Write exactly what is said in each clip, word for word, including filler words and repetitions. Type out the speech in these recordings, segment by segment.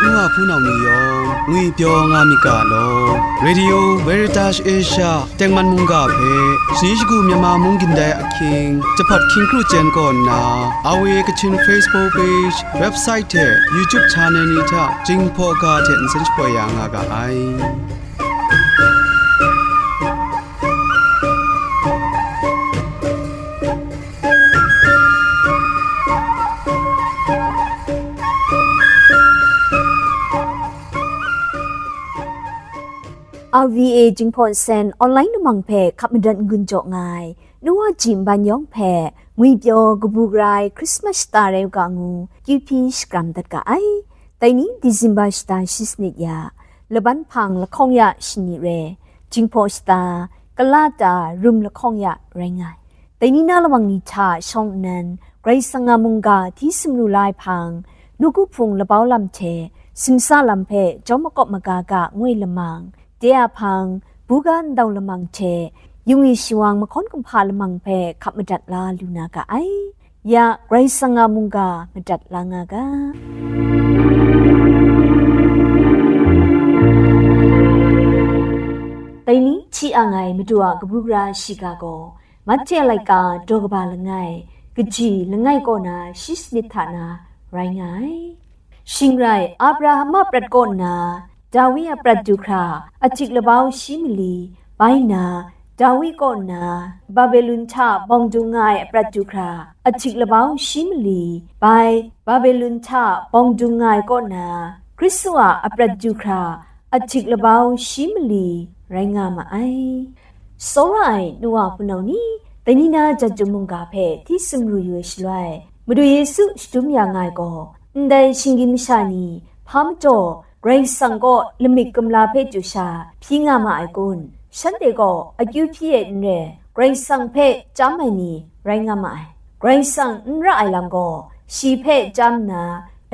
nu wa hpunau ni yawng ngwipyaw nga myit ga law. Radio Veritas Asia tengman mungga hpe shani shagu Myanmar mung gindai ahkying, jahpawt hkying kru chyen kaw nna, R V A Kachin Facebook page, website hte YouTube channel ni hta Jinghpaw ga hte nsen shapoi ya nga ga ai. R V A Jinghpaw Nsen online lamang hpe hkap madat n-gun jaw nga ai, nu wa ji nban yawng hpe ngwipyaw kabu gara ai Christmas shata rai u ga ngu, kyu hpyi shakram dat ga ai. Dai ni December shata shi sanit ya, laban hpang lahkawng ya shani re, Jinghpaw shata, kala ta rum lahkawng ya rai nga ai. Dai ni na lamang ni hta shawng nnan, Karai Kasang a mungga hti sumru la ai hpang, nawku hpung labau lam hte simsa lam hpe jawm makawp maga ga ngoi lamang, de a hpang, buga ndau lamang hte, yung i shawang mahkawn kumhpa lamang hpe hkap madat la lu na ga ai. Ya, Karai Kasang a mungga madat la nga ga. Dai ni hti ang ai Madu a kabu gara shiga gaw, Mahte a laika daw kaba langai, kaji langai kaw na shi sanit hta na rai nga ai. Shing rai, Abraham a prat kaw nna Dawi a prat du hkra ahtik labau shi mali, bai nna Dawi kaw nna Babilon hta bawng dung nga ai a prat du hkra ahtik labau shi mali, bai Babilon hta bawng dung nga ai kaw nna Hkristu a a prat du hkra ahtik labau shi mali rai nga ma ai. Tsawra ai nu wa hpunau ni, dai ni na jat jum mungga hpe hti sumru yu ai shaloi, Madu Yesu shadum ya nga ai gaw, ndai shinggyim masha ni hpa majaw Karai Kasang kaw lamik kumla hpe chyu sha hpyi nga ma ai kun? Shanhte gaw akyu hpyi ai n re, Karai Kasang hpe chyam ai ni rai nga ma ai. Karai Kasang n ra ai lam gaw, shi hpe chyam nna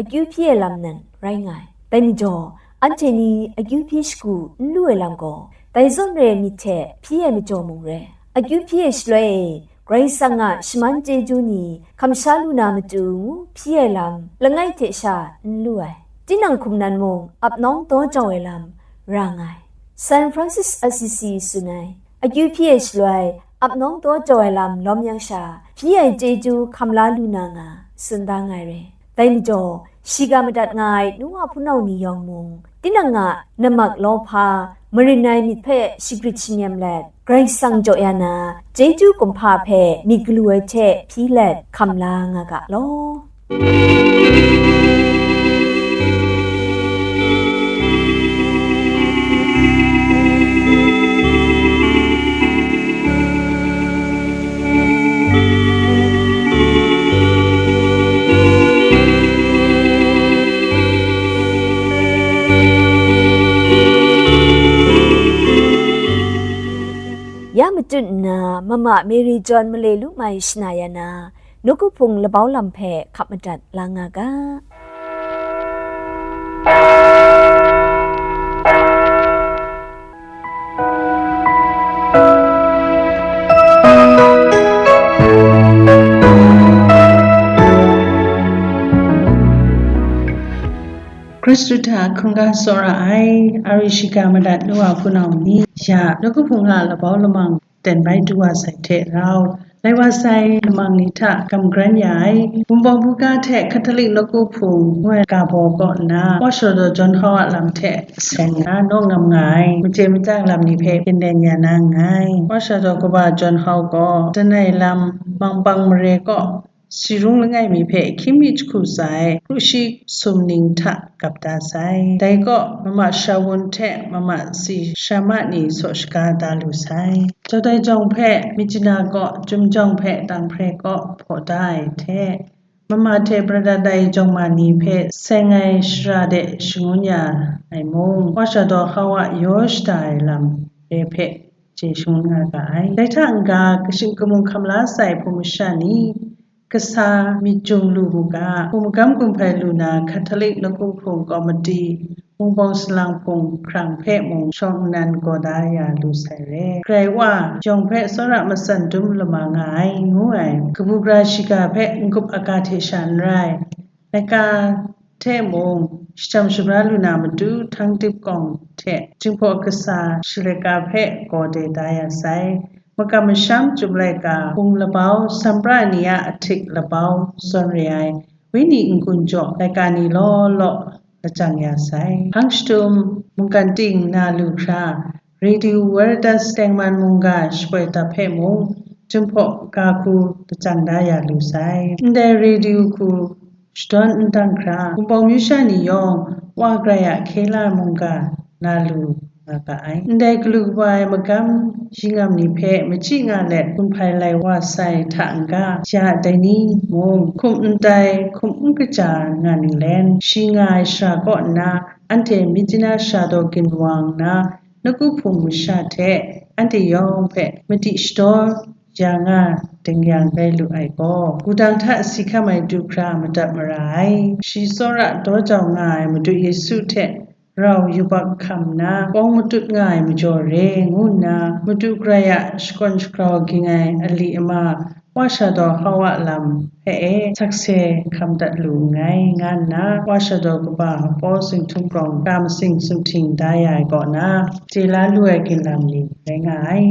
akyu hpyi ai lam nan rai nga ai. Dai majaw, anhte ni akyu hpyi shagu n lu ai lam gaw, dai zawn re ai myit hte hpyi ai majaw mung re, akyu hpyi ai shaloi e, Karai Kasang a shaman chyeju ni hkam sha lu na matu ngu hpyi ai lam langai hte sha n lu ai. Tinang hkum nan mung ap nawng daw jau ai lam ra nga ai. San Francis Assisi tsun ai, akyu hpyi ai shaloi ap nawng daw jau ai lam lawm yang sha, hpyi ai chyeju hkam la lu na nga, tsun da nga ai re. Dai majaw, shiga madat nga ai nu wa hpunau ni yawng mung, tinang a namak lawhpa, marin ai myit hpe shagrit shanyem let, Karai Kasang jaw ya na, chyeju kumhpa hpe myit galu ai hte hpyi let hkam la nga ga law. Ya matut nna, mama Mary John male lu mai shana ya na, nawku hpung labau lam hpe hkap madat la nga ga. Hkristu hta hkungga tsawra ai, a ri shiga madat nu wa hpunau ni, ya, nawku hpung a labau lamang ten bai du wa sai hte rau, lai wa sai lamang ni hta gam gran ya ai, Wunpawng buga hte Catholic nawku hpung ngu ai ga baw kaw nna, Wa Shadaw John Hau a lam hte seng nna naw ngam nga ai, machye machyang lam ni hpe byin len ya na nngai. Wa Shadaw Kaba John Hau gaw, danai lam Mangpang mare kaw, si rung langai mi hpe hkying mi jahku tsa ai kru shi sum ning hta gap da sai. Dai kaw, mama Shawun hte mama si Shama ni saw shaga da lu sai. Jawdai jawng hpe Myitkyina kaw, Chyum jawng hpe Tanghpre kaw hpaw da ai hte, mama hte brada dai jawng ma ni hpe seng ai shara de shangun ya ai mung, Wa Shadaw Hau a yaw shada ai lam re hpe chye shangun nga ga ai. Dai hta n-ga, kashing kamung hkam la sai hpung masha ni, kasa myit jung lu mu ga, hpung magam gun hpai lu na Catholic nawku hpung komiti, Wunpawng salang hpung hkrang hpe mung shawng nnan gaw da ya lu sai re. Karai Wa, yawng hpe tsawra matsan dum lama nga ai, ngu ai, kabu gara shiga hpe n-gup aga hte sha n rai, laika hte mung, shajam shabra lu na matu, htang dip kawng hte Jinghpaw Kasa Shaleka hpe gaw de da ya sai. Makam masham, Chyum laika hpung labau, sampra ni a ahtik labau zawn re ai, Wenyi n-gun jaw laika ni law law lajang ya sai. Hpang shatum mungkan ting na lu hkra, Radio Veritas tengman mungga shapoi dap hpe mung, Jinghpaw ga hku lajang da ya lu sai. Ndai radio hku shadawn n dang hkra, Wunpawng myu sha ni yawng wa grai a hkye la mungga na lu nga ga ai. Ndai galu kaba ai magam yingam ni hpe machyi nga let hkum hpai lai wa sai hta n-ga, ya dai ni mung hkum n tai, hkum n kaja nga ninglen, shi nga ai shara kaw nna, anhte Mityana shara daw ginwang nna, nawku hpung masha hte anhte yawng hpe madi shadaw ya nga ding yang rai lu ai gaw, wudang hta si hkam ai du hkra madat mara ai. Shi tsawra daw jau nga ai Madu Yesu hte rau yubak hkam nna, kawng matut nga ai majaw re, ngu nna, Madu Karai a shakawn shagrau ging ai ali ama, wa sha daw hkau a lam hpe e sakse hkam dat lu nngai, nga nna, wa sha daw kaba Paul Zinghtun grawng ga masing sumhting da ya ai kaw na, chye la lu ai ginlam ni rai nga ai.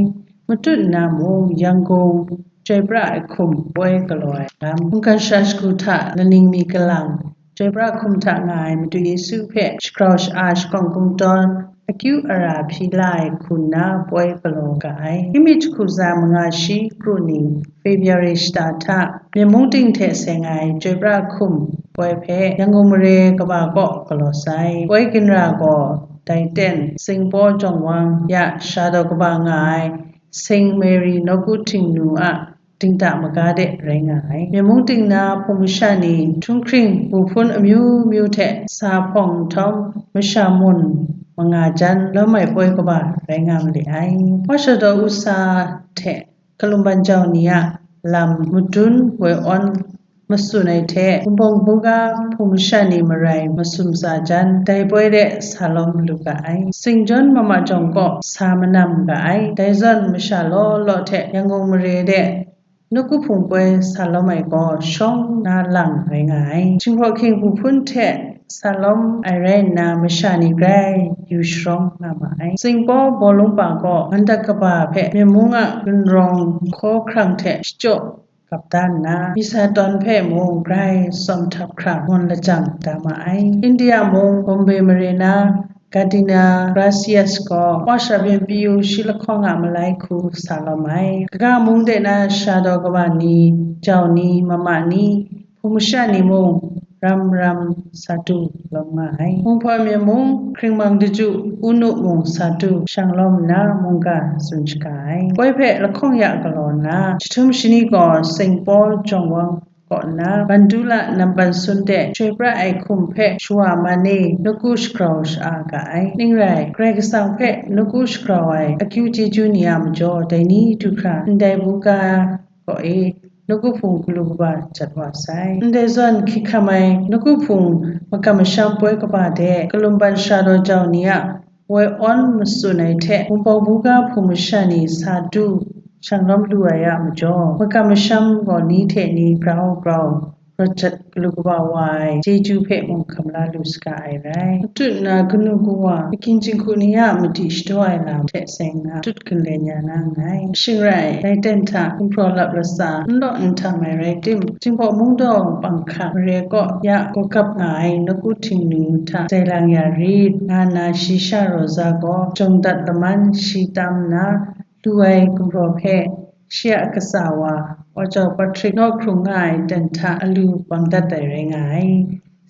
Matut nna mung, Yangon Chyoi Pra ai hkum poi galaw ai lam, mungkan sha shagu hta laning mi kalang, Chyoi Pra hkum hta nga ai Madu Yesu hpe shagrau sha-a shakawng kungdawn, akyu ara hpyi la ai hku nna poi galaw ga ai. Tingmyit jahku tsa manga shi kru ni, February shata hta, Myen mung ting hte seng ai Chyoi Pra hkum poi hpe Yangon mare kaba kaw galaw sai. Poi ginra gaw Daiten, Singpaw Jawng Wang ya sha daw kaba nga ai Saint Mary nawku htingnu a dingda maga de rai nga ai. Myen mung ting na hpung masha ni, htunghkring bu hpun amyu myu hte sa hpawng nhtawm, masha mun manga jan lawm ai poi kaba rai nga ma li ai. Wa sha daw u sa hte kalumban jau ni a lam madun woi awn matsun ai hte, Wunpawng buga hpung masha ni marai masum tsa jan, dai poi de sa lawm lu ga ai. Saint John mama jawng kaw sa manam ga ai. Dai zawn masha law law hte Yangon mare de nawku hpung poi sa lawm ai gaw shawng na lang rai nga ai. Jinghpaw Hking bu hpun hte sa lawm ai rai nna, masha ni grai yu sharawng nga ma ai. Singpaw bawlung pa gaw Mandat kaba hpe Myen mung a gun rawng hkaw hkrang hte shachyaw gap da nna, misa tawn hpe mung grai tsawm htap hkra mawn lajang da ma ai. India mung Bombay mare na Gardiner Gracias gaw wa sha byin piyu shi lahkawng a malai hku sa lawm ai. Kaga mung de na sha daw kaba ni, jau ni, mama ni, hpung masha ni mung ram ram sa du lawm nga ai. Hpunghpaw myen mung hkringmang daju unu mung sa du shang lawm nna, mungga tsun shaga ai. Poi hpe lahkawng ya galaw nna, jahtum shani gaw Saint Paul Jawng Wang kaw nna, Mandula nampan sun de chyoi pra ai hkum hpe shawa man e nawku shagrau sha-a ga ai. Ning rai, Karai Kasang hpe nawku shagrau ai akyu chyeju ni a majaw, dai ni du hkra ndai buga kaw e nawku hpung galu kaba jat wa sai. Ndai zawn hkyik hkam ai nawku hpung makam masham poi kaba de kalumban sara daw jau ni a woi awn matsun ai hte, Wunpawng buga hpung masha ni sa du shang lawm lu ai a majaw, makam masham gaw ni hte ni grau grau rawt jat galu kaba wa ai chyeju hpe mung hkam la lu saga ai rai. Matut nna kanu kawa, makyin jinghku ni a madi shadaw ai lam hte seng na, tut gun le nya na nngai. Shing rai, dai ten hta gumhpraw lap latsa n law n htam ai rai tim, Jinghpaw Mungdaw Panghka mare kaw ya gawgap nga ai nawku htingnu hta dai lang ya rit, nga nna shi sha Rosa gaw jawng dat laman shi tam nna, lu ai gumhpraw hpe shi a katsa wa, Wajau Patrick naw hkrung nga ai ten hta alu bang dat ai rai nga ai.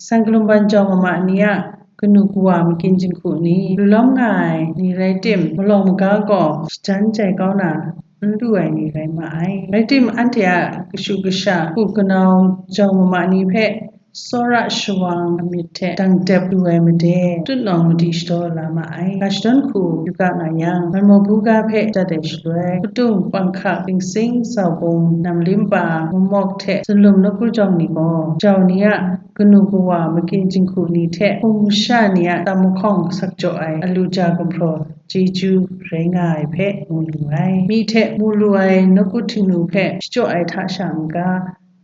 Sang kalumban jau mama ni a kanu kawa makyin jinghku ni, lu lawm nga ai ni rai tim, malawng maga gaw shajan jai kau na n lu ai ni rai ma ai. Rai tim, anhte a kashu kasha, hku kanau jau mama ni hpe tsawra shawang a myit hte dang dep lu ai made, tutnawng madi shadaw la ma ai. Ga shadawn hku yu ga nga yang, Manmaw buga hpe dat ai shaloi, Hpatung Panghka Gingsing Zau Bung Nam Lim Pa Mamawk hte Zunlum nawku jawng ni gaw, jau ni a kanu kawa makyin jinghku ni hte hpung masha ni a tam mahkawng sak jaw ai alu ja gumhpraw chyeju rai nga ai hpe mu lu ai. Myi hte mu lu ai nawku htingnu hpe shachyaw ai hta sha n-ga,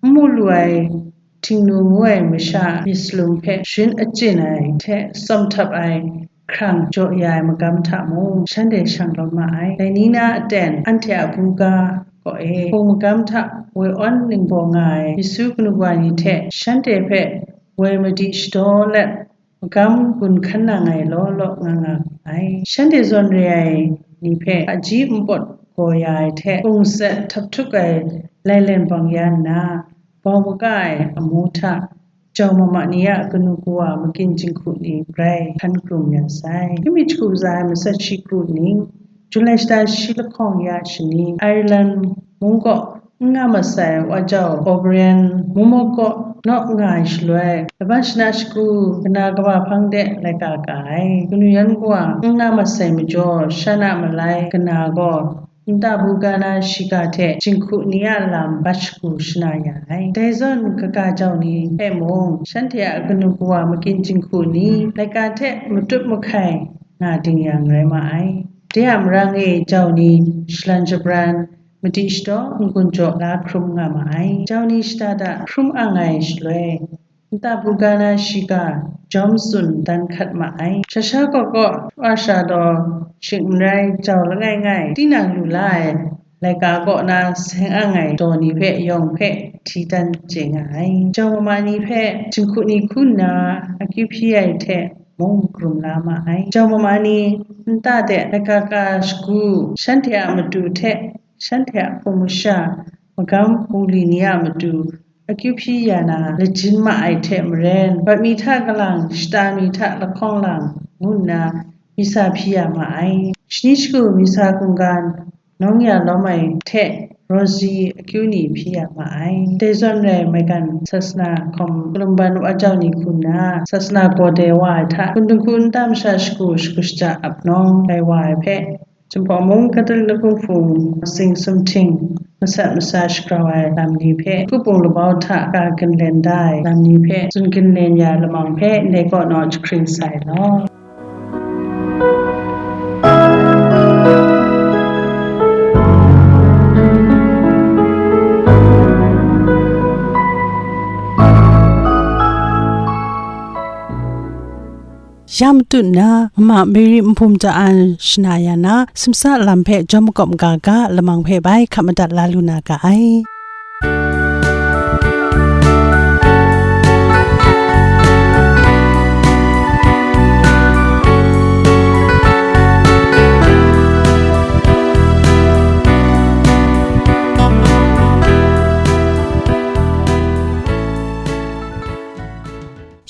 n mu lu ai Htingnu ngu ai masha myit salum hpe sharin achyin ai hte tsawm htap ai hkrang jaw ya ai magam hta mung, shanhte shang lawm ma ai. Dai ni na aten, anhte a buga kaw e, hpung magam hta woi awn ningbaw nga ai Yesu kanu wa ni hte shanhte hpe woi madi shadaw let, magam gun hkan nang ai law law nga nga ai. Shanhte zawn re ai ni hpe hpaji npawt gaw ya ai hte, kungset htap htuk ai lailen bang ya nna, bau maga ai amu hta jau mama ni a kanu kawa magin jinghku ni grai hkan krum ya sai. Hkying mi jahku za ai matsat shi kru ning, Julai shata shi lahkawng ya shani, Ireland mung kaw n nga masai wa jau O'Brien mumawk kaw naw nga ai shaloi, laban shana shagu kana kaba hpang de laika ka ai. Kanu yan kawa n nga masai majaw, shan a malai kana gaw nta buga na shiga hte jinghku ni a lam bat shagu shana ya ai. Dai zawn kaga jau ni hpe mung, shanhte a kanu kawa magin jinghku ni laika hte matup mahkai nga ding yang rai ma ai. De a marang e jau ni shalan shabran, madi shadaw n-gun jaw la hkrum nga ma ai. Jau ni shada da hkrum ang ai shaloi, nta buga na shiga jawm tsun dan hkat ma ai. Shasha kaw kaw, Asha daw shing n rai, jau langai ngai, tinang lu la ai laika kaw na seng ang ai daw ni hpe yawng hpe hti dan chye nga ai. Jau mama ni hpe jinghku ni hku nna akyu hpyi ai hte mung krum la ma ai. Jau mama ni nta de laika ka shagu, shanhte a matu hte shanhte a hpung masha, magam bungli ni a matu akyu hpyi ya na lajin ma ai hte maren, bat mi hta kalang, shata mi hta lahkawng lang ngu nna, misa hpyi ya ma ai. Shani shagu misa hkunggan nawng ya lawm ai hte, Rosie akyu ni hpyi ya ma ai. Dai zawn rai maigan sasana hkawm kalumban wa jau ni hku nna, sasana gaw dai wa ai hta, hpun dinghku nta masha shagu, shagu shaja ap nawng rai wa ai hpe, Jinghpaw mung Katolik Lagaw Hpung sing sumhting masat masa shagrau ai lam ni hpe, hku bung labau hta ka ginlen da ai lam ni hpe, tsun ginlen ya lamang hpe ndai kaw naw jahkring sai law. Ya matut nna, mama Mary Nhpum Cha An shana ya na, simsa lam hpe jawm makawp ga ga, lamang hpe bai hkap madat la lu na ga ai.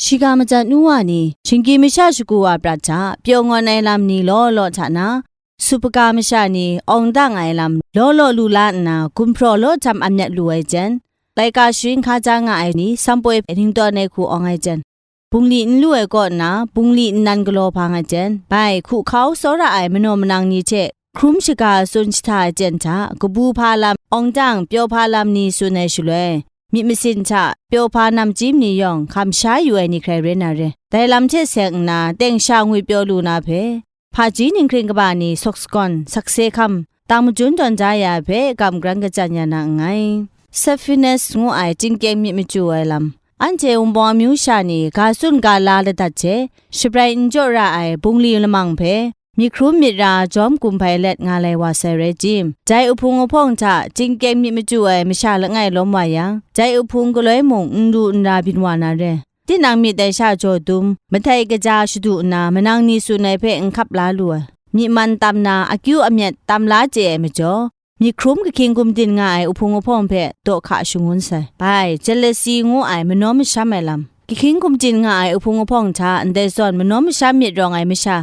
Shiga majan nu wa ni, shinggyim masha shagu wa prat hta, pyaw ngawn ai lam ni law law hta na, supaka masha ni awng dang ai lam law law lu la nna, gumhpraw law jam a myat lu ai jen, laika sharin hkaja nga ai ni, sampoi ningtawn ai hku awng ai jen, bungli n lu ai kaw nna, bungli nnan galaw hpang ai jen, bai hku hkau tsawra ai manaw manang ni hte hkrum shaga tsun jahta ai jen hta, kabu hpa lam, awng dang pyaw hpa lam ni tsun ai shaloi, myit masin hta pyaw hpa namchyim ni yawng hkam sha yu ai ni hkrai rai na re. Dai lam hte seng nna, teng sha ngwipyaw lu na hpe, hpaji ninghkring kaba ni sawk sagawn, sakse hkam, tang majun tawn ja ya ai hpe, gam grang kachyan ya na nngai. Saphinas ngu ai chyingkyeng myit machyu ai lam, anhte wunpawng amyu sha ni ga tsun ga la ladat hte, shabrai n jaw ra ai bungli lamang hpe, myit hkrum myit ra jawm gum hpai let nga lai wa sai rai tim, dai uhpung uhpawng hta chyingkyeng myit machyu ai masha langai lawm wa yang, dai uhpung galoi mung n lu n ra byin wa na re. Tinang myit dai sha jaw dum, madai kaja shadu nna, manang ni tsun ai hpe n hkap la lu ai. Myi man tam na, akyu amyat tam la chye ai majaw, myit hkrum kahkying gumdin nga ai uhpung uhpawng hpe daw hka shangun sai. Bai, jealousy ngu ai manom masham ai lam. Kahkying gumdin nga ai uhpung uhpawng hta ndai zawn manom masham myit rawng ai masha,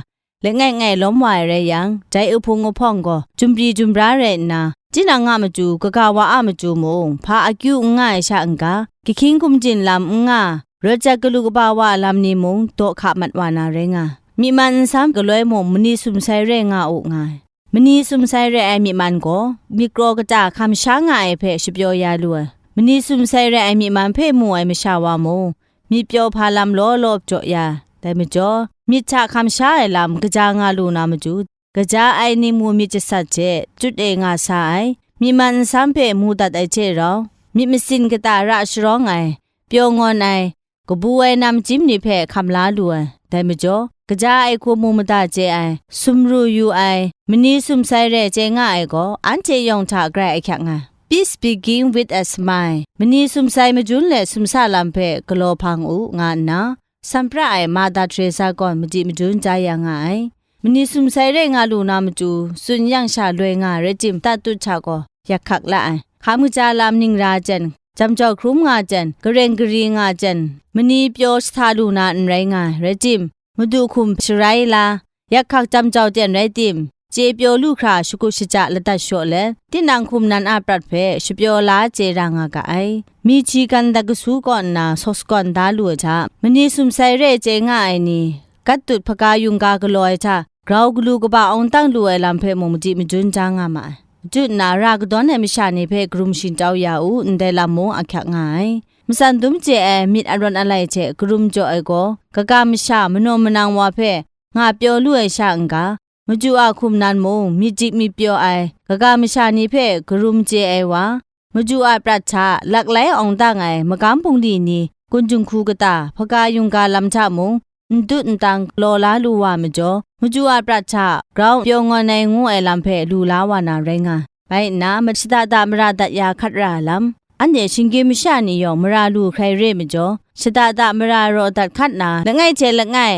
langai ngai lawm wa ai rai yang, dai uhpung uhpawng gaw jumri jumra rai nna, tinang a matu, kaga wa a matu mung, hpa akyu n nga ai sha n-ga, kahkying gumdin lam n nga, rawt jat galu kaba wa lam ni mung daw hka mat wa na rai nga. Myi man nsam galoi mung mani sumsai rai nga u nga ai. Mani sumsai rai ai myi man gaw, myit kraw kata hkam sha nga ai hpe shapyaw ya lu ai. Mani sumsai rai ai myi man hpe mu ai masha wa mung, myit pyaw hpa lam law law jaw ya, dai majaw, myit hta hkam sha ai lam kaja nga lu na matu, kaja ai ni mu myit jasat hte chut e nga sa ai, myi man nsam hpe mu dat ai hte rau, myit masin kata ra sharawng ai, pyaw ngawn ai, kabu ai nam chyim ni hpe hkam la lu ai. Dai majaw, kaja ai hku mu mada chye ai, sumru yu ai, mani sumsai re chye nga ai gaw, anhte yawng hta grai ahkyak nga ai. Peace begin with a smile. Mani sumsai majun let sumsa lam hpe galaw hpang u, nga nna, Sampra ai Mada Teresa gaw madi madun ja ya nga ai. Mani sumsai rai nga lu na matu, tsun yang sha loi nga ai rai tim, tatut hta gaw yak hkak la ai. Hkam kaja lam ning ra jen, jam jau hkrum nga jen, gareng gari nga jen, mani pyaw sahta lu na n rai nga ai, rai tim, madu hkum sharai la, yak hkak jam jau ten rai tim, chye pyaw lu hkra shakut shaja ladat shaw let, tinang hkum nan a prat hpe shapyaw la chye ra nga ga ai. Myichyi gan dat kasu kaw nna saw sagawn da lu ai hta, mani sumsai re chye nga ai ni, gat dut hpaga yungga galaw ai hta, grau galu kaba awng tang lu ai lam hpe mung madi majun ja nga ma ai. Machut nna, ra kadawn ai masha ni hpe karum shingtau ya u, ndai lam mung ahkyak nga ai. Matsan dum chye ai myit arawn alai hte karum jaw ai gaw, kaga masha manaw manang wa hpe nga pyaw lu ai sha n-ga, maju a hkum nan mung myit dik myit pyaw ai kaga masha ni hpe karum chye ai wa, maju a prat hta laklai awng dang ai magam bungli ni, gun jinghku kata, hpaga yungga lam hta mung n dut n tang galaw la lu wa majaw, maju a prat hta grau pyaw ngawn ai ngu ai lam hpe lu la wa na rai nga. Bai nna, mashada da mara dat ya hkat ra ai lam, anhte shinggyim masha ni yawng mara lu hkrai re majaw, shada da mara raw dat hkat na, langai hte langai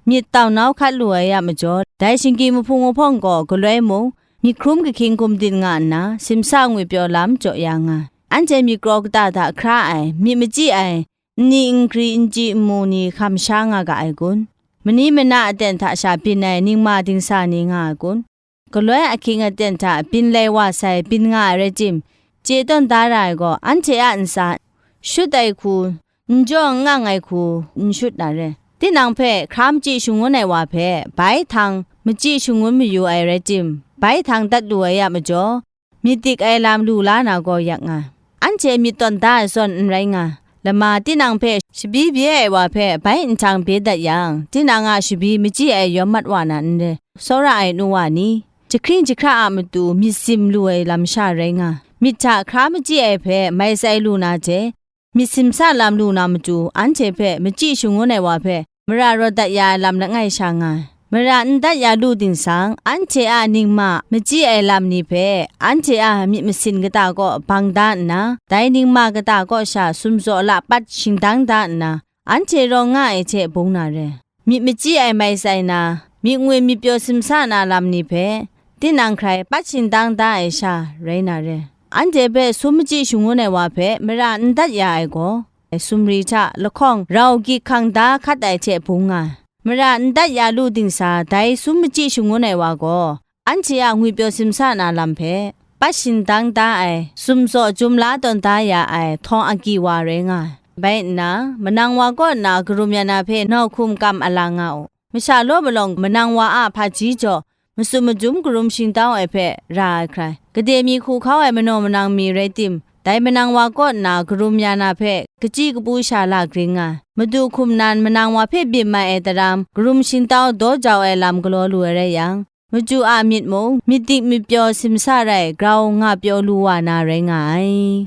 myit tau nau hkat lu ai a majaw, dai shinggyim mahpung mahpawng gaw galoi mung, myit hkrum kahkying gumdin nga nna, simsa ngwipyaw lam jaw ya nga. Anhte myit kraw kata hta hkra ai, myit machyi ai, nni nkri nchyi nmu ni hkam sha nga ga ai kun? Mani mana aten hta sha byin ai ningma dingsa ni nga ai kun? Galoi ahkying aten hta byin lai wa sai byin nga ai rai tim, chye tawn da ra ai gaw, anhte a ntsa shut ai hku, n jaw n ngang ai hku n shut na re. Tinang hpe hkra machyi shangun ai wa hpe, bai htang machyi shangun mayu ai rai tim, bai htang dat lu ai a majaw, myit dik ai lam lu la na gaw yak nga. Anhte myit tawn da ai zawn n rai nga. Lama tinang hpe shabi bye ai wa hpe bai nhtang bye dat yang, tinang a shabi machyi ai yawm mat wa na n re. Tsawra ai nu wa ni, jahkring jahkra a matu myit sim lu ai lam sha rai nga. Myit hta hkra machyi ai hpe mai tsai lu na hte, myit simsa lam lu na matu, anhte hpe machyi shangun ai wa hpe mara rawt dat ya ai lam langai sha nga ai. Mara n dat ya lu dingsang, anhte a ningma machyi ai lam ni hpe, anhte a myit masin kata kaw bang da nna, dai ningma kata kaw sha sumzaw lapat shingdang da nna, anhte rawng nga ai hte bung na re. Myit machyi ai mai tsai na, myit ngwi myit pyaw simsa na lam ni hpe, tinang hkrai pat shingdang da ai sha rai na re. Anhte hpe sum machyi shangun ai wa hpe mara n dat ya ai gaw, sumri hta lahkawng rau gyik hkang da hkat ai hte bung nga ai. Mara n dat ya lu dingsa dai sum machyi shangun ai wa gaw, anhte a ngwipyaw simsa na lam hpe, pat shingdang da ai, sumzaw jum la tawn da ya ai htawng agyi wa rai nga ai. Bai nna, manang wa kaw nna karum ya na hpe nau hkum kam a la nga u. Masha law malawng manang wa a hpaji jaw, matsun majum karum shingtau ai hpe ra ai hkrai, gade mi hku hkau ai manaw manang mi rai tim, dai manang wa kaw nna karum ya na hpe kachyi kabu sha la gring nga ai. Madu hkum nan manang wa hpe byin mai ai daram, karum shingtau daw jau ai lam galaw lu ai rai yang, maju a myit mung myit dik myit pyaw simsa rai grau nga pyaw lu wa na rai nga ai.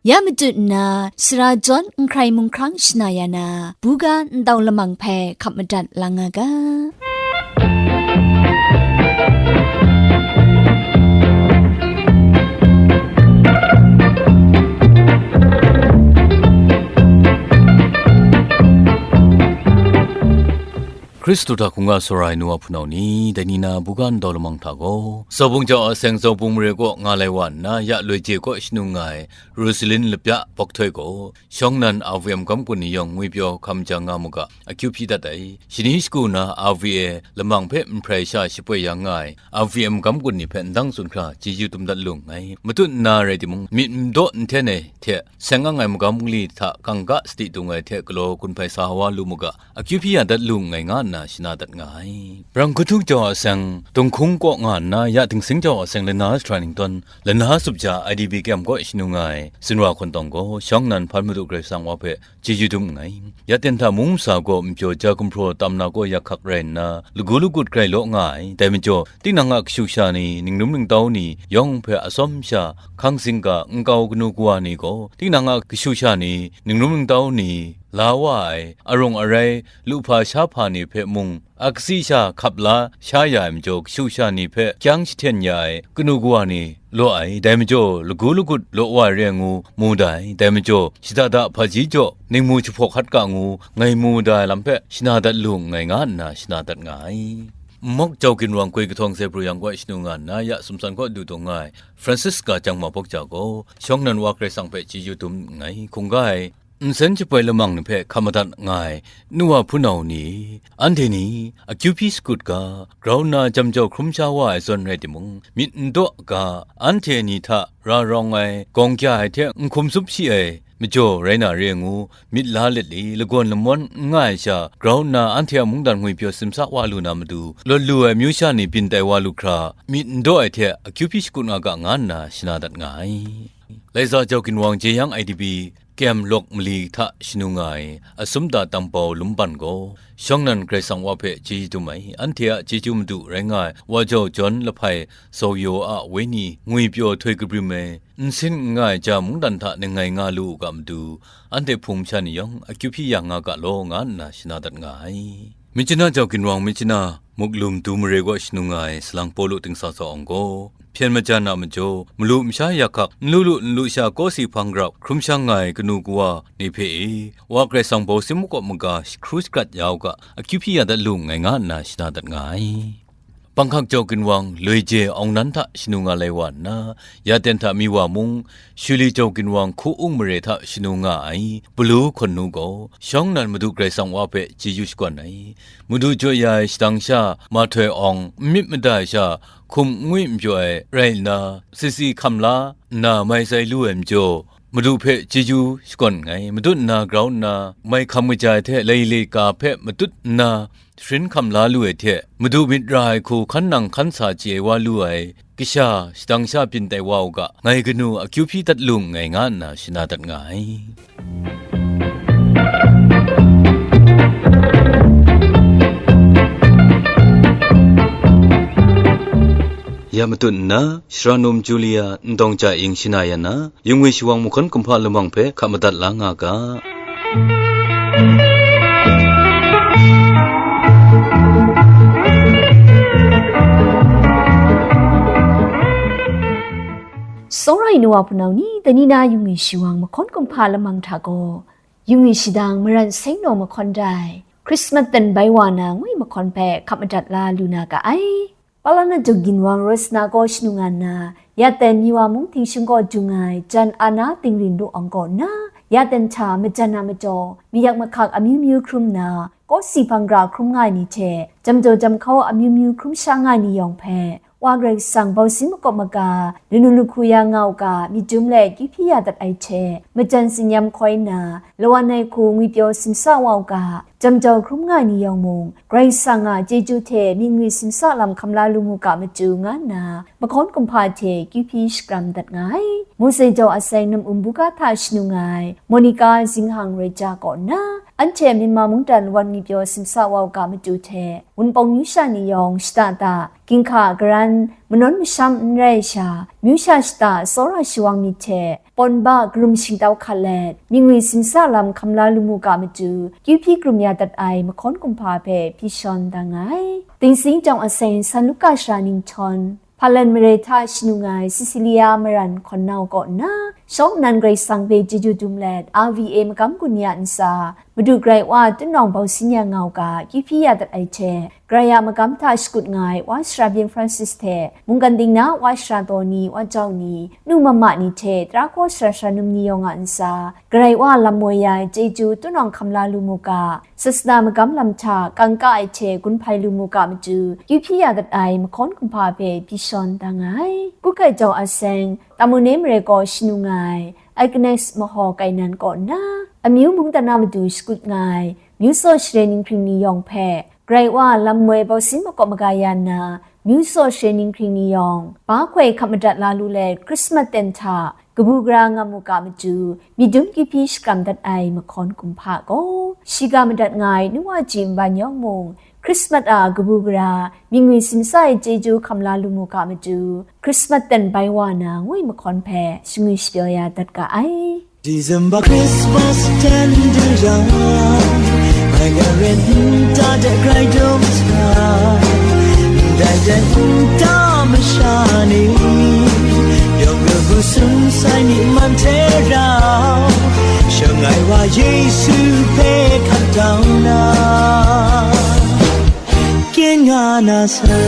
Ya matut nna, sara jawn n hkrai mung hkrang shana ya na, buga ndau lamang hpe hkap madat lang nga ga. Hkristu hta hkungga sara ai nu wa hpunau ni, dai ni na buga ndau lamang hta gaw, Zaubung jau a seng Zaubung mare kaw nga lai wa nna, ya loi je kaw shanung nga ai Rosalin Lapya Bawk Htoi gaw, shawng nnan R V M magam gun ni yawng ngwipyaw hkam jang nga mu ga, akyu hpyi dat ai. Shani shagu na R V A lamang hpe nhprai sha shapoi yang nga ai, R V M magam gun ni hpe ndang tsun hkra chyeju dum dat lu nngai. Matut nna rai timung, myit n daw n hten ai hte seng ang ai magam bungli hta kangga sadi dung ai hte galaw gun hpai sa wa lu mu ga, akyu hpyi ya dat lu nngai nga nna, shana dat nga ai. Brang Katuc jau a seng, Tunghkung kaw nga nna ya Dingsing jau a seng lana sahtra ningtawn, lana sup ja I D P kem kaw shanu nga ai, Sinra Hkuntawng gaw shawng nnan hpan Madu Karai Kasang wa hpe chyeju dum nngai. Ya ten hta mung masa gaw npyaw ja gumhpraw tam na kaw yak hkak rai nna, lagu lagut grai law nga ai. Dai majaw, tinang a kashu kasha ni, ningrum ningtau ni, yawng hpe atsawm sha, hkang singga, nkau kanu kawa ni gaw, tinang a kashu kasha ni, ningrum ningtau ni, la wa ai, arung arai, lu hpa sha hpa ni hpe mung, a katsi sha hkap la sha ya ai majaw, kashu kasha ni hpe kyang jahten ya ai, kanu kawa ni, law ai, dai majaw, lagu lagut law wa ai re ngu mu da ai, dai majaw, shada da hpaji jaw, ningmu jahpaw hkat ga ngu, ngai mu da ai lam hpe, shana dat lu nngai nga nna, shana dat nga ai. Nmawk jau ginwang koi kahtawng se pru yang gaw shanu nga nna, ya sumsan kaw du dung nga ai, Francisca Jangma Bawk ja gaw, shawng nnan wa Karai Kasang hpe chyeju dum nngai, hkungga ai, nsen jaboi lamang ni hpe hkap madat nga ai, nu wa hpunau ni, anhte ni, akyu hpyi shakut ga, grau nna jam jau hkrum sha wa ai zawn rai timung, myit n daw ga, anhte ni hta ra rawng ai, gawng kya ai hte n hkum tsup shi ai, majaw rai na re ngu, myit la let li, lagawn lamawn n nga ai sha, grau nna anhte a mungdan ngwipyaw simsa wa lu na matu, lawt lu ai amyu sha ni byin tai wa lu hkra, myit n daw ai hte akyu hpyi shakut nga ga nga nna shana dat nga ai. Laiza jau ginwang jeyang I D P, kem lawk mali hta shanu nga ai, Asumda Tangbau Lumban gaw, shawng nnan Karai Kasang wa hpe chyeju dum ai, anhte a chyeju madu rai nga ai, wa jau John Lahpai Zau Yaw a wenyi ngwipyaw htoi kabrim ai, n sin n nga ai ja mungdan hta ningngai nga lu u ga matu, anhte hpung masha ni yawng akyu hpyi ya nga ga law, nga nna shana dat nga ai. Myitkyina jau ginwang Myitkyina Muklum Du Mare kaw shanu nga ai salang Pawlu Tingsa Sawang gaw, hpyen majan a majaw, malu masha yak hkak, n lu lu n lu sha kawsi hpang grau hkrum shang nga ai kanu kawa ni hpe e, Wa Karai Kasang bau sim makawp maga jahkru jahkrat ya u ga, akyu hpyi ya dat lu nngai, nga nna shana dat nga ai. Panghkak jau ginwang Loi Je Awng Nan hta shanu nga lai wa nna, ya ten hta mi wa mung, Shuli jau ginwang Hku Ung Mare hta shanu nga ai Palu Hkawn Nu gaw, shawng nnan Madu Karai Kasang wa hpe chyeju shakawn ai. Madu jaw ya ai shadang sha, mahtoi awng, n myit mada ai sha, hkum n ngwi n pyaw ai rai nna, sisi hkam la nna mai tsai lu ai majaw, Madu hpe chyeju shakawn nngai, madut nna grau nna, mai hkam kaja ai hte lai laika hpe madut nna, sharin hkam la lu ai hte, Madu myit ra ai hku hkan nang hkan sa chye ai wa lu ai, kasha, shadang sha byin tai wa u ga, ngai kanu akyu hpyi dat lu nngai, nga nna shana dat nga ai. Ya matut nna, Shara Num Julia Ndawng Ja Ing shana ya na, yungwi shawang mahkawn kumhpa lamang hpe hkap madat la nga ga. Tsawra ai nu wa hpunau ni, dai ni na yungwi shawang mahkawn kumhpa lamang hta gaw, yungwi shadang maran seng naw mahkawn dai, Christmas ten bai wa na ngwi mahkawn hpe hkap madat la lu na ga ai. Palana Jung ginwang Rosna gaw shanu nga nna, ya ten mi wa mung htingshung kaw jung ai jan ana tingrin lu awng kaw nna, ya ten hta majan a majaw, mayak mahkak amyu myu hkrum nna, kawsi hpang gra hkrum nga ai ni hte, jam jaw jam hkau amyu myu hkrum sha nga ai ni yawng hpe, Wa Karai Kasang bau sin makawp maga, lanu lahku ya nga u ga, myit dum let kyu hpyi ya dat ai hte, majan tsinyam hkoi nna, lawan ai hku ngwipyaw simsa wa u ga, jam jau hkrum nga ai ni yawng mung, Karai Kasang a chyeju hte myit ngwi simsa lam hkam la lu mu ga matu, nga nna, mahkawn kumhpa hte kyu hpyi shakram dat nga ai. Mose jau a seng nam um buga hta shanu nga ai, Monica Zinghang Reja kaw nna, anhte Myanmar mungdan wan ngwipyaw simsa wa u ga matu hte, Wunpawng myu sha ni yawng shada da, ginhka garan, manawn masham n rai sha, myu sha shada tsawra shawang myit hte, pawn ba karum shingtau hkat let, myit ngwi simsa lam hkam la lu mu ga matu, kyu hpyi krum ya dat ai mahkawn kumhpa hpe hpyi shawn da nga ai. Dingsing jawng a seng San Luka shara ninghtawng, Hpalan mare hta shanu nga ai Cecilia Maran Hkawn Nau kaw nna, shawng nnan Karai Kasang hpe chyeju dum let, R V A magam gun ya ntsa, Madu Karai Wa a tunawng bau sin ya nga u ga, kyu hpyi ya dat ai hte, Karai a magam hta shakut nga ai Wa Sara Byeng Francis hte, mungkan ting na Wa Sara Taw ni, Wa Jau ni, nu mama ni hte, tara hkaw sara sara num ni yawng a ntsa, Karai Wa a lam moi ya ai chyeju tunawng hkam la lu mu ga, sasana magam lam hta kangka ai hte gun hpai lu mu ga matu, kyu hpyi ya dat ai mahkawn kumhpa hpe hpyi shawn da nga ai. Kukai jau a seng, Tamune mare kaw shanu nga ai, Agnes Mahaw Kainan kaw nna, amyu mungdan a matu shakut nga ai, myu tsaw share ninghpring ni yawng hpe, Karai Wa a lam moi bausin makawp maga ya nna, myu saw share ninghkring ni yawng, ba hkoi hkap madat la lu let, Krismas ten hta kabu gara ngam u ga matu, myit dum kyu hpyi shakram dat ai mahkawn kumhpa gaw, shiga madat nga ai nu wa ji nban yawng mung, Krismas a kabu gara, myit ngwi simsa ai chyeju hkam la lu mu ga matu, Krismas ten bai wa na ngwi mahkawn hpe shangwi shapyaw ya dat ga ai. December Christmas ten du yang, ngai garet nta de grai dum sa, ndai de nta masha ni, yawng kabu sum sai myi man hte rau, shangai wa Yesu hpe hkap dau na, kyen nga na sa.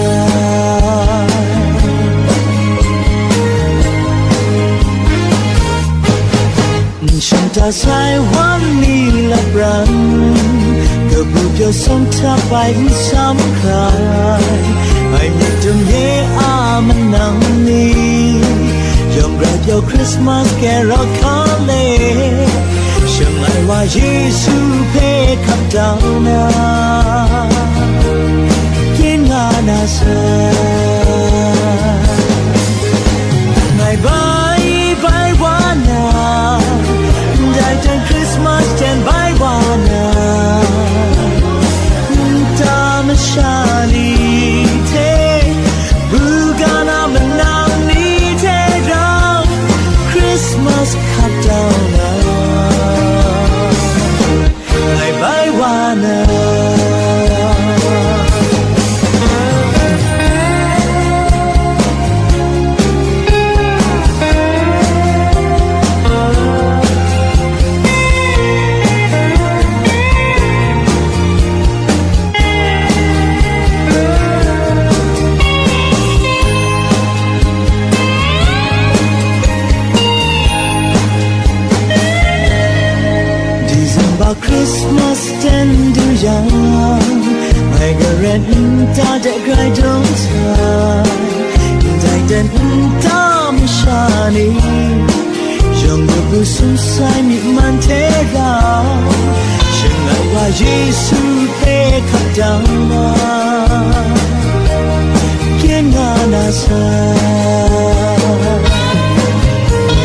N shang ta sai wan ni lapran, kabu pyaw sawm hta bai n sam hkrai, ai myit dum ye a manang ni, yawng grai pyaw Christmas carol hkale, shangai wa Yesu hpe hkap dau na, kyen nga na sa. Ngai bai bai wa na, ndai ten Christmas ten bai wa na, nta masha ni hte, buga na manang ni hte rau, Christmas hkap dau na, ngai bai wa na. December Christmas ten du yang, ngai garet nta de grai dum sa, ndai ten nta masha ni, yawng kabu sum sai myi man hte rau, shangai wa Yesu hpe hkap dau na, kyen nga na sa.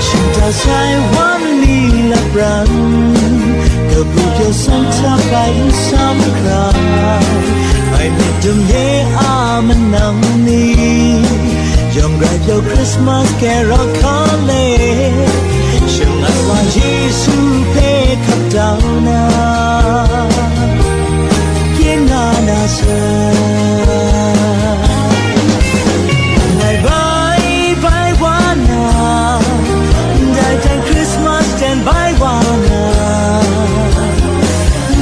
Shing ta sai wan ni lapran, kabu pyaw sawm hta bai n sam hkrai, ai myit dum ye a manang ni, yawng grai pyaw Christmas carol hkale, shangai wa Yesu hpe hkap dau na, kyen nga na sa. Ngai bai bai wa na, ndai ten Christmas ten bai wa na,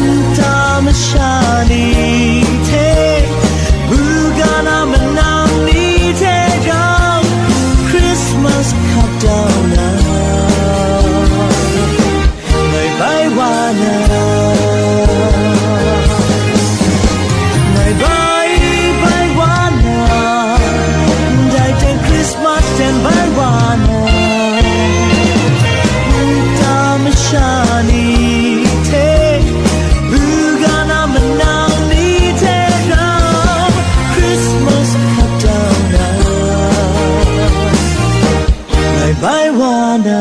nta masha ni hte, buga na manang ni hte rau, Christmas hkap dau na, ngai bai wa na. Ngai bai bai wa na, ndai ten Christmas ten bai wa na, nta masha ni hte, buga na manang ni hte rau, Christmas hkap dau na, ngai bai wa na.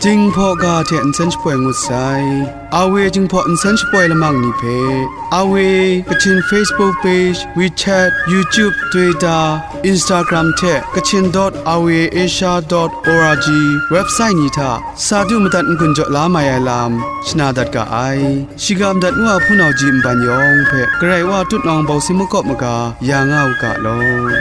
Jinghpaw ga hte nsen shapoi ngut sai. Awe Jinghpaw nsen shapoi lamang ni hpe, Awe Kachin Facebook page, WeChat, YouTube, Twitter, Instagram hte Kachin dot awe asia dot org website ni hta sa du madat n-gun jaw la mai ai lam shana dat ga ai. Shiga madat nu a hpunau ji nban yawng hpe Karai Wa tutnawng bausin makawp maga ya nga u ga law.